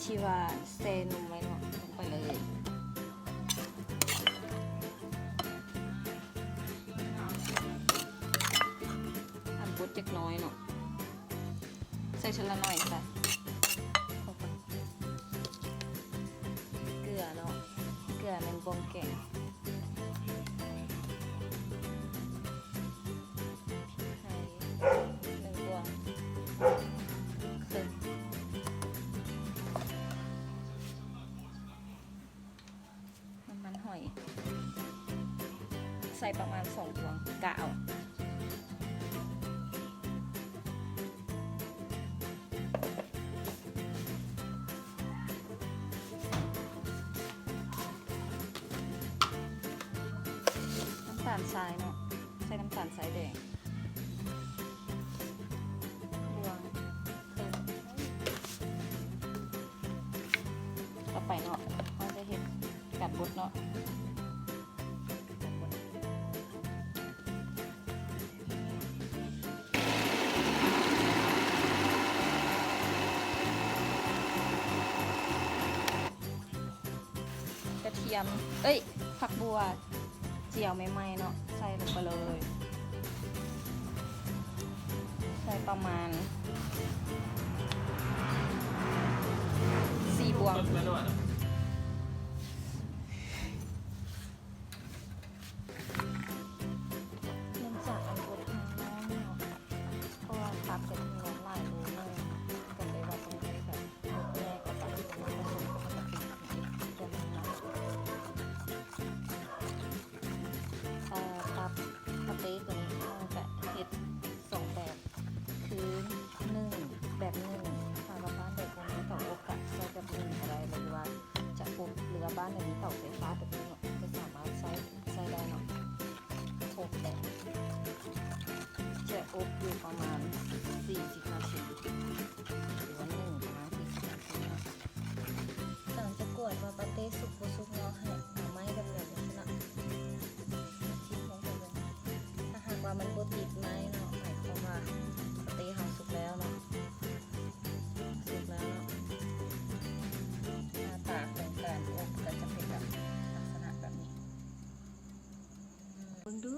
ທີ່ວ່າແຊ່ນົມໄວ້ເນາະ ລົງໄປເລີຍ. ອັນບົດຈັກໜ້ອຍເນາະ ໃສ່ເທື່ອລະໜ້ອຍຊະ. ເກືອເນາະ ເກືອແມ່ນບ່ອງແກງ. ໄຂ່ໜຶ່ງບ່ວງເຄິ່ງ. ນ້ຳມັນຫອຍ ໃສ່ປະມານສອງບ່ວງ ກະເອົາ. ນ້ຳຕານຊາຍເນາະ ໃສ່ນ້ຳຕານຊາຍແດງ ບວງ ຕໍ່ໄປເນາະ ເຮົາຈະເຮັດການບົດເນາະ. ກະທຽມ ເອີຍ ຜັກບົວຈຽວໃໝ່ໆເນາະ ໃສ່ລົງໄປເລີຍ ໃສ່ປະມານສີ່ບ່ວງ. ເນື່ອງຈາກອັນບົດທັງນ້ອງເນາະ ເພາະວ່າຕັບຈະມີນ້ອງຫຼາຍໂລໜຶ່ງ ກໍເລີຍວ່າຕ້ອງໄດ້ແບບບົດແຍກ ແລ້ວກໍເອົາມາປະສົມກັບປະກະຕິອີກເທື່ອໜຶ່ງເນາະ. ເອີ ຕັບ ສະເຕັກໂຕນີ້ ເຮົາກະເຮັດສອງແບບ ຄື ໜຶ່ງ ແບບໜຶ່ງ ຖ້າວ່າບ້ານໃດບໍ່ມີເຕົາອົບກະໃຊ້ແບບໜຶ່ງກະໄດ້ ຫຼືວ່າຈະອົບ ຫຼືວ່າບ້ານໃດມີເຕົາໄຟຟ້າແບບນີ້ເນາະ ກະສາມາດໃຊ້ ໃຊ້ໄດ້ເນາະ. ອົບແບບ ຈະອົບຢູ່ປະມານສີ່ສິບນາທີ ຫຼືວ່າໜຶ່ງປະມານສີ່ສິບນາທີເນາະ. ຫຼັງຈາກກວດວ່າປາເຕ້ສຸກບໍ່ສຸກເນາະ ໃຫ້ເອົາໄມ້ແບບແບບນີ້ເນາະ ຖິ້ມລົງໄປເບິ່ງ. ຖ້າຫາກວ່າມັນບໍ່ຕິດໄມ້ເນາະ ໝາຍຄວາມວ່າປາເຕ້ເຮົາສຸກແລ້ວເນາະ ສຸກແລ້ວເນາະ. ໜ້າຕາຂອງການອົບກະຈະເປັນແບບລັກສະນະແບບນີ້ ເບິ່ງດູ.